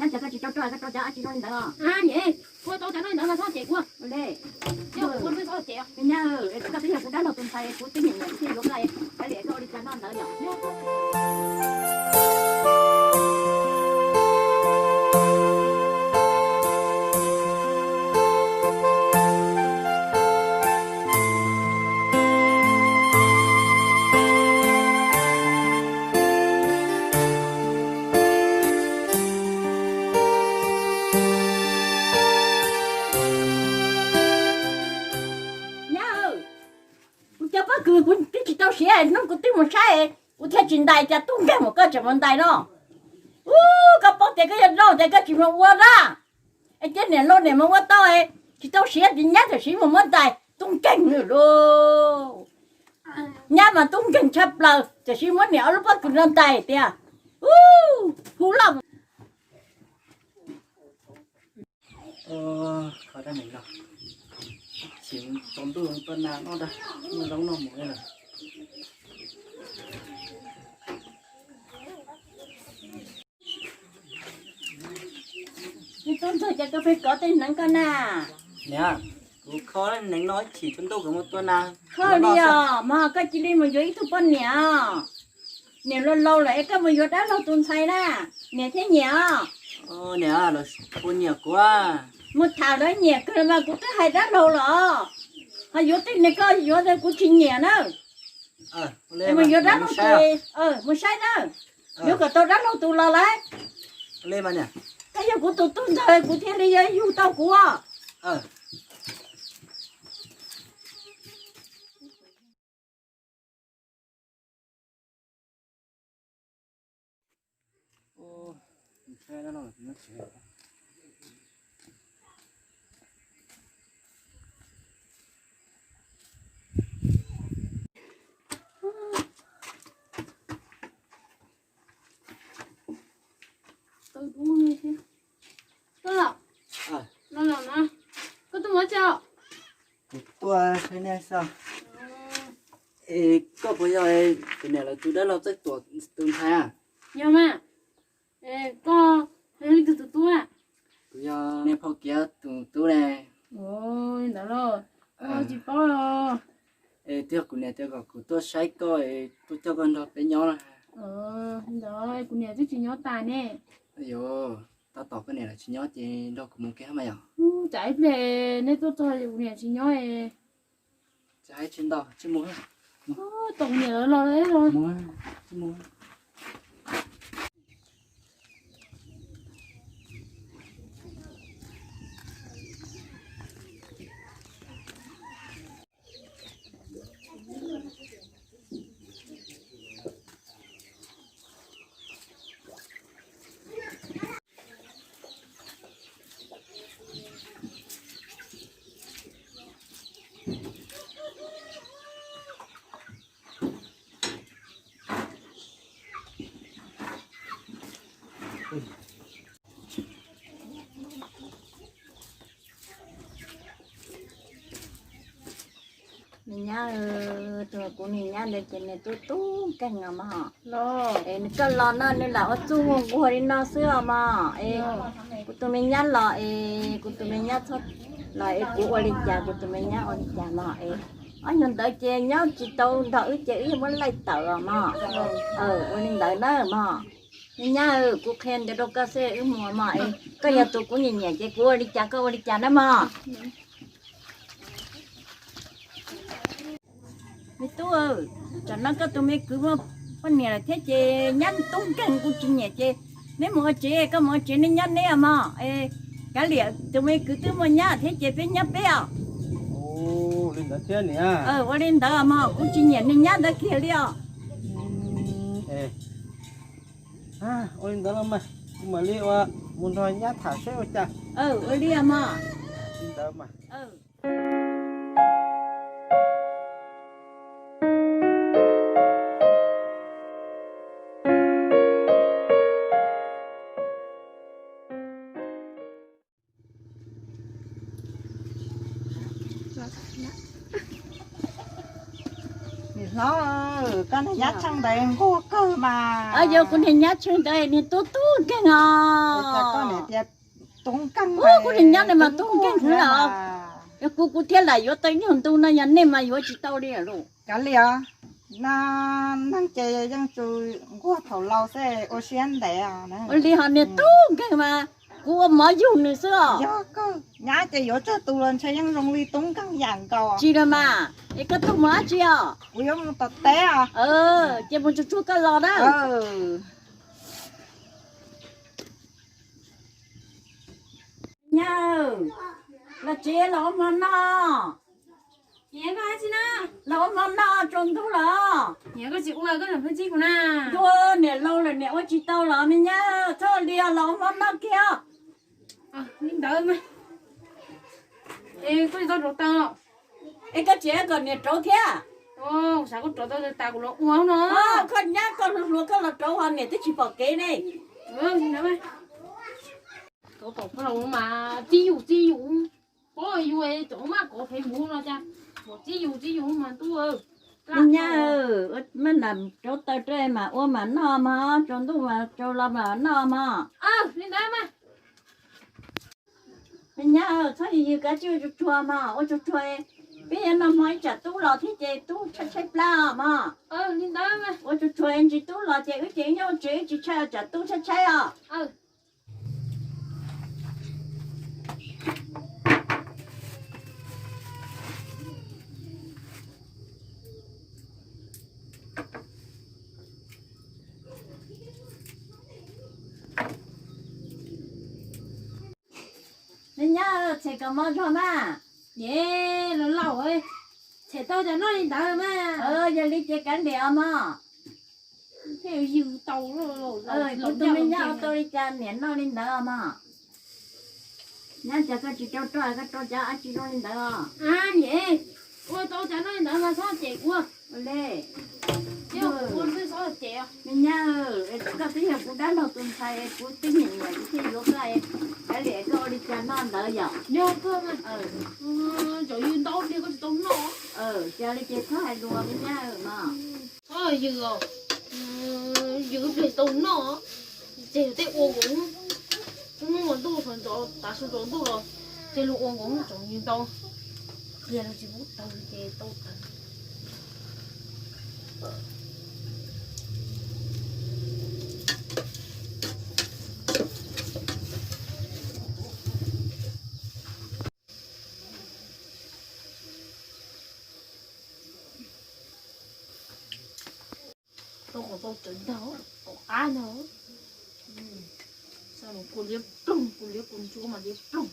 Nyab, cas koj tsis tau rau, koj rau cov dab tsi zoo li ntawd os? Niam, kuv tau cov no ntawd mas txhob cem kuv. Ua li, yog kuv txhob cem. Nyab, koj twb yog kuv dab laug tus ntxhais, kuv twb nyiam nyiam koj thiaj yuav koj, kav liam koj ua li cas no ntawd yom. Nyab, kuv cov pob kws kuv twb tsis tau siav, hnub kuv twb mus saib, kuv thiaj tsis ntais, cas tub nkeeg mas koj tseem mus ntais no. Ub, koj paub tias koj yog laus tias koj tsis mus ua dab, es cia niam laus niam mus ua tau, tsis tau siav ces nyab tam sim mus muab ntais, tub nkeeg lauj. Nyab mas tub nkeeg tshaj plaws, tam sim muab niam ob lub pob kws no ntais tias, ub, hu loj. Kho dab neeg no, chim tsaus ntuj tuaj nag noj dab, noj zaub noj mov lawm. Niam tub ntxawg, cas koj pheej kov tej hneev ko na? Niam, kuv kho dab neeg no ib chim tsaus ntuj kuv mus tua nas. Kho li os, mas koj cia li mus yuav ib tug poj niam. Niam laus laus lawm es koj mus yuav dab laug tus ntxhais na, niam thiaj nyiam os. Niam, lawv puas nyiam kuv? Mus tham lawv nyiam kawg mas kuv twb hais dab laug los. Ho yuav tej niag koj yuav ntawd kuv tsis nyiam na. Mus yuav dab laug tus, mus saib na. Yuav kom tau dab laug tus los lawm. Koj yog kuv tus tub ntxawg kuv thiaj li yuav yug tau kuv. Koj, no los no, koj tuaj mus tsi? Kuv tuaj saib nej xwb. Es koj puas yog kuv niam lawv tus dab laug Txawj Tuam tus ntxhais? Yog mas. Es koj yog leej twg tus tub? Kuv yog nej phauj Kiav tus tub ne. Ntawd los, tsis paub. Es twb yog kuv niam tias kom kuv tuaj saib koj es tuaj coj koj nrog peb nyob na. Ntawd kuv niam twb tsis nyob tas ne. Yuav, tab tom koj niam lawv tsis nyob ces nrog kuv mus kiag mas yom. Tsam ib pliag nej tuaj txog kuv niam tsis nyob. Tsis hais tsis ntau, tsis mus. Tos kuv niam lawv los. Niam nyab, tus kuv niam nyab ntawd ces nws tub tub nkeeg os mog. Es nws koj los no nws lam ua txuj ua nquag li no xwb os mog. Es kuv tus me nyab los es kuv tus me nyab txhob los es kuv ua li cas kuv tus me nyab ua li cas mog. Es ob nyuag ntawd ces nyob tsis tau nrog wb ces wb yuav muab laij tawm os mog. Ua li ntawd na mog. Niam nyab, kuv qhia ntawd rau koj xwb wb mus mog. Es koj yog tus kuv nyiam nyiam ces kuv ua li cas koj ua li cas na mog. Me tub, tsam no koj tus me kwv muaj poj niam lawm thiab ces nyab tub nkeeg kuv tsis nyiam ces neb mus ua tsev, koj mus ua tsev neb nyob neb os mog. Kav liam tus me kwv twb muaj nyab thiab ces peb nyob peb os. Ua li ntawd os mog, kuv tsis nyiam niag nyab ntawd kiag li os. Ua li ntawd los mas, kuv mam li ua mus nrog nyab tham seb ua cas. Ua li os mog. Li ntawd mas. Nws Hlob, koj niag nyab tsheej ntawd nquag kawg mas. Yog kuv niag nyab tsheej ntawd niag tub tub nkeeg os. Koj niag tias tub nkeeg, kuv niag nyab ntawd mas tub nkeeg heev los. Yog kuv, kuv thiaj lam yuav tau ib nyuag ntu no, yog nej mas yuav tsis tau li lawm. Kav liam, neeg ces yeej tsuas nquag thaum laus xwb, ua siab ntev. Ua li ho niag tub nkeeg mas kuv ua mov yug nws xwb os. Yog koj nyab ces yuav tsawg tus los ntshe yeej zoo li tub nkeeg yam nkaus. Tsis los mas, es koj tuaj mus dab tsi os? Kuv yuav mus tom teb os. Ces mus tsuag tsuag koj los na. Nyab, los tsev los ua hmo noj. Los ua hmo noj, tsaus ntuj los. Ntuj, niam laus lawm niam ua tsis tau los me nyab, txhob ua li os, los ua hmo noj kiag os. Es koj tseem kom niam rauv thiab? Koj nyab koj hluas hluas koj los rauv ho niam twb tsis pom kev ne. Txij yus txij yus, pom yus cov maj kov phev muv no cas, txij yus txij yus mas ntuj. Me nyab, maj nam rauv taws rau mas ua mas noj mog, tsaus ntuj mas tsaus los mas noj mog. Me nyab, txhob yws yws kav tsij ua tsuag tsuag mog, ua tsuag tsuag. Peb yuav noj hmo ib tsam tub los thiab ces tub tshaib tshaib plab os mog. Ua tsuag tsuag ntsis tub los ces wb ces wb nyob ua tsev wb tsis tshaib tsam tub tshaib tshaib os. Me nyab, txhem kos mov zog mas. Niam laus, txhem tau cas noj li ntawd mas. Yog li ces kav liam os mog. Kuv tus me nyab ua tau li cas niam noj li ntawd os mog. Nyab, cas koj tsis rau roj, koj rau cov dab tsi zoo li ntawd os? Niam, ua tau cas noj li ntawd mas txhob cem kuv. Ua li, me nyab, koj twb yog kuv dab laug tus ntxhais, kuv twb nyiam nyiam kuv thiaj yuav koj, kav liam koj ua li cas noj ntawd yom. Yog koj, cov yws ntau li koj tsis tau noj. Cas li ces txhob hais lus me nyab mog. Txhob yws os, yws ib pliag tau noj, ces tej ua nkoos, hnub ua ntuj sawv ntxov tav su tsaus ntuj los, ces luag ua nkoos tsoom yws ntau, qias los tsis pub tawg ces tau tawg. Tau qhov tau tsawv ntag, tau qab ntag. Kuv liab ploog, kuv liab kuv ntsuab mas liab ploog.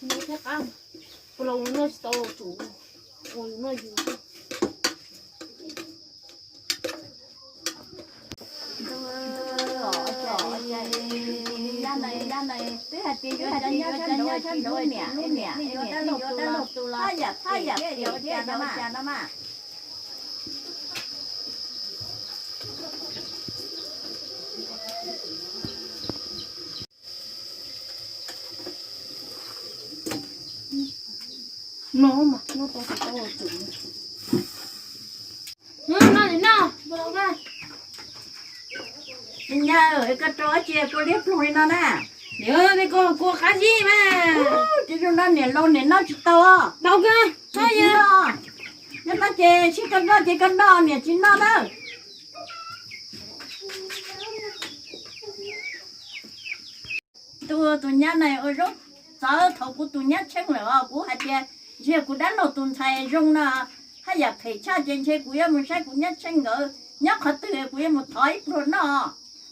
Liab thiab qab, kuv los ua noj tsis tau tsum, ua noj yus xwb. Twb hais tias yuav cov nyob sab nraud tsis hlub niam, niam yuav dab laug tus los haj yam phem thiab yuav ua cas no mas. No mas, no tau tsis tau tsum. Me nyab, koj rau dab tsi koj liab ploog li no na? Niam, koj kua qab zib mas. Ces zoo no niam laus niam noj tsis tau. Tau kawg, tsis noj. Nyob no ces sib koj noj ces koj noj, niam tsis noj na. Tus, tus nyab na ua zoo txawv thaum kuv tus nyab tsheej lawm os. Kuv hais tias ntshe kuv dab laug tus ntxhais zoo no haj yam phem tshaj ces ntshe kuv yuav mus saib kuv nyab tsheej nkawd nyob qhov twg, kuv yuav mus thov ib pluag noj.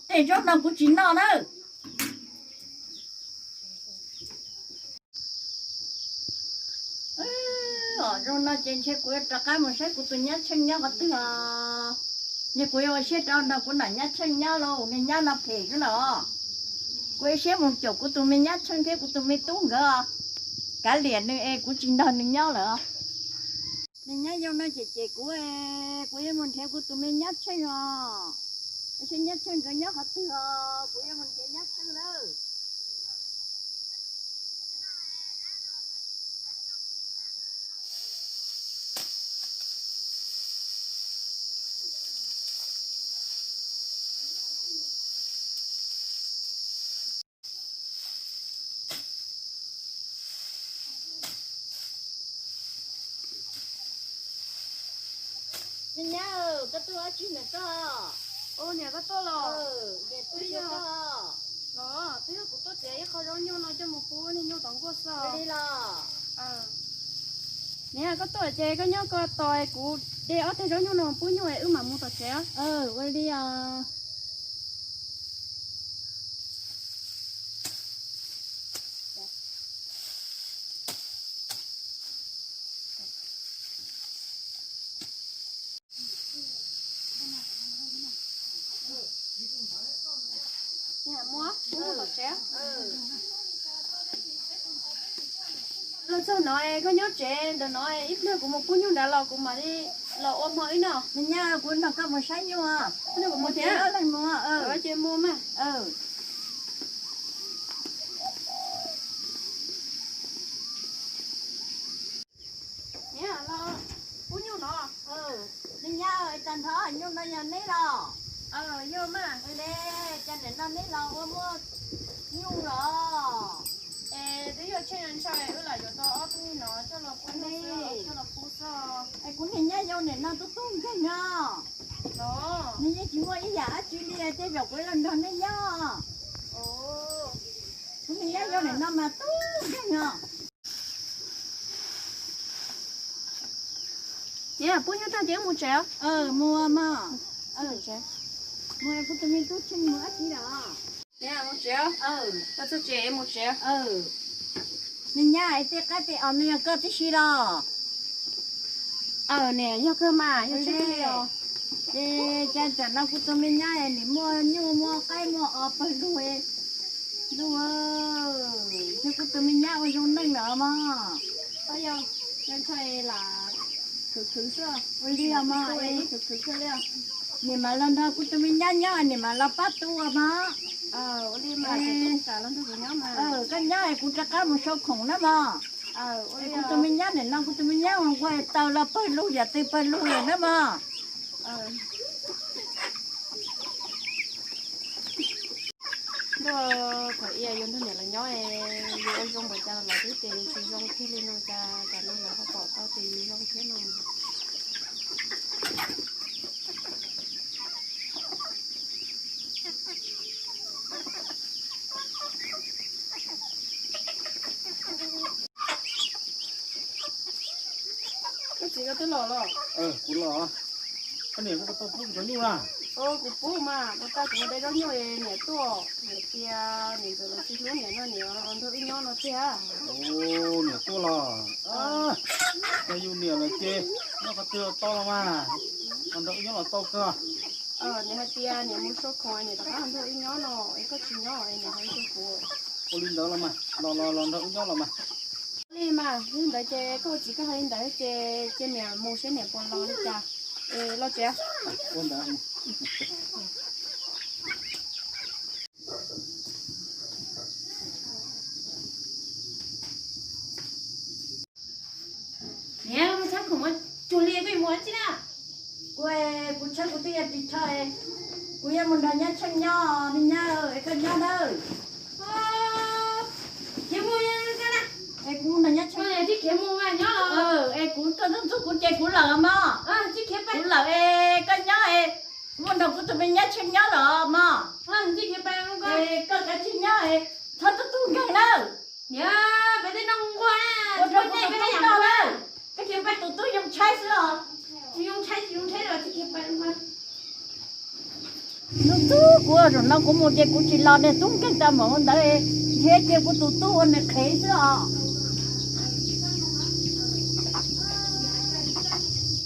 Tej zaub no kuv tsis noj nawb. Zoo no ces ntshe kuv yuav rov qab mus saib kuv tus nyab tsheej nyob qhov twg os. Ntshe kuv yuav ua siab rov nrog kuv niag nyab tsheej nyob lauj, me nyab no phem xwb los. Kuv ua siab mus caum kuv tus me nyab tsheej thiab kuv tus me tub nkawd os. Kav liam nws es kuv tsis nrog nws nyob lawm os. Me nyab zoo no ces ces kuv, kuv yuav mus nrhiav kuv tus me nyab tsheej os. Ua siab nyab tsheej nkawd nyob qhov twg os, kuv yuav mus nrhiav nyab tsheej nawb. Niam, koj tuaj ua dab tsi ntawm koj? Ua niam, koj tuaj los? Twb yog, los twb yog kuv tuaj txiav ib qho zaub nyuj no coj mus pub niag nyuj tom nkuaj xwb. Niam, koj tuaj ces koj nyob ko tos, kuv de ob teg zaub nyuj no pub nyuj es wb mam mus tom tsev. Ua li os. Los txog no es koj nyob tsev ntawm no, ib pliag kuv mus pub nyuj nrad los kuv mam li los ua hmo wb noj. Niam, kuv nrog koj mus saib nyuj. Kuv mus thiab. Ces mus mas. Niam, los pub nyuj no. Niam, tag nrho nyuj no yog neb los? Yog mas. Cas nim no neb los ua muaj nyuj los? Es twb yog tsheej ntshaw wb los yuav tau ob tug no coj los pub, coj los pub xwb. Es kuv niam nyob yau nim no tub tub nkeeg no. Nws yeej tsis muaj ib yam dab tsi li, tej zaum kuv los nrog neb nyob. Kuv niam nyob yau nim no mas tub nkeeg no. Niam, pub nyuj tag ces wb mus tsev. Mus mas. Mus, kuv tus me tub tsis mus dab tsi lawm. Niam, mus tsev. Koj txog tsev mus tsev. Niam, nyab, es tej qaib tej os no yog koj tib si los? Aws, niam, yog kawg mas, yog tsheb li os. Ces cas tam no kuv tus me nyab nim muaj nyuj muaj qaib muaj os pawg lug. Ntuj, yog kuv tus me nyab ua zoo neej lawm mog. Yog, yog ntshai lam khwv khwv xwb. Ua li os mog, khwv khwv xwb li. Nim mam los nrog kuv tus me nyab nyob, nim mam los pab tu mog. Koj nyob es kuv rov qab mus sau khoom na mog. Es kuv tus me nyab nim no kuv tus me nyab ua nqua taws los pawg lug yam twg pawg lug lawm na mog. Ntuj, thaum ub yus nrog niam lawv nyob, yus ua zoo npaum cas los lawv twb tias yus tsis zoo kiag li no, cas tam no lawv ho pom tau tias yus zoo thiab no. Koj txiv, koj twb los los? Kuv los. Koj niam, koj tau pub kuv cov nyuj na? Kuv pub mas, kuv tau kuv mus de zaub nyuj, niam tuaj, niam tias niam ntxawm los tsis hlub niam no, niam los nrog wb nyob no tiag. Niam tuaj los? Yog yus niam lawm ces nyob qhov twg los tau los mas, los nrog wb nyob los tau kawg. Niam hais tias niam mus sau khoom, niam rov qab los nrog wb nyob no, es koj tsis nyob es niam hais rau kuv. Ua li ntawd los mas, los los los nrog wb nyob los mas. Li mas, li ntawd ces koj ua txiv koj hais li ntawd ces cia niam mus seb niam puas los li cas. Es los tsev. Niam, mus tshab khoom ua cuag li koj yuav mus ua tsi na? Kuv, kuv tshab kuv twb yog ris tsho, kuv yuav mus nrog nyab Tsheej nyob, me nyab, es koj nyob nawb. Khiav mus na. Es kuv nrog nyab Tsheej, es kuv, koj ntxub ntxub kuv ces kuv lawm mog. Kuv lawm es koj nyob es, kuv mus nrog kuv tus me nyab Tsheej nyob lawm mog. Es koj kav tsij nyob es txhob tub tub nkeeg nawb. Ua rau kuv tus tub noj nawb. Koj tus tub yoo tshaib xwb os. Hnub twg kuv zaum no kuv mus ces kuv tsis los, niag tub nkeeg tau mus ua ntawd, nrhiav cia kuv tus tub ua niag qhev xwb os.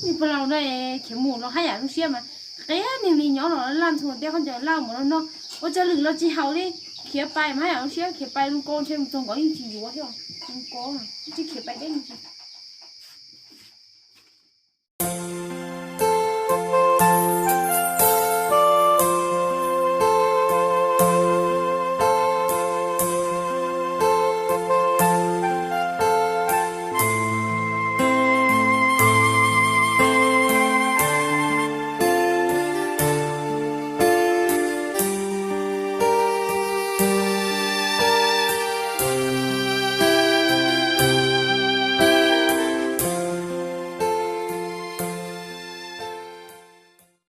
Niag pog laus no khiav mus no haj yam zoo siab mas, qias niag li nyob los laj ntxhua teb qhov ncauj laj mus no no, ua tsaug lwm los tsis haum li. Khiav pais mas haj yam zoo siab, khiav pais zoo ko ntshe mus txog nkaus yeej tsis yuav thiab, zoo ko tsis khiav pais deb ntsis.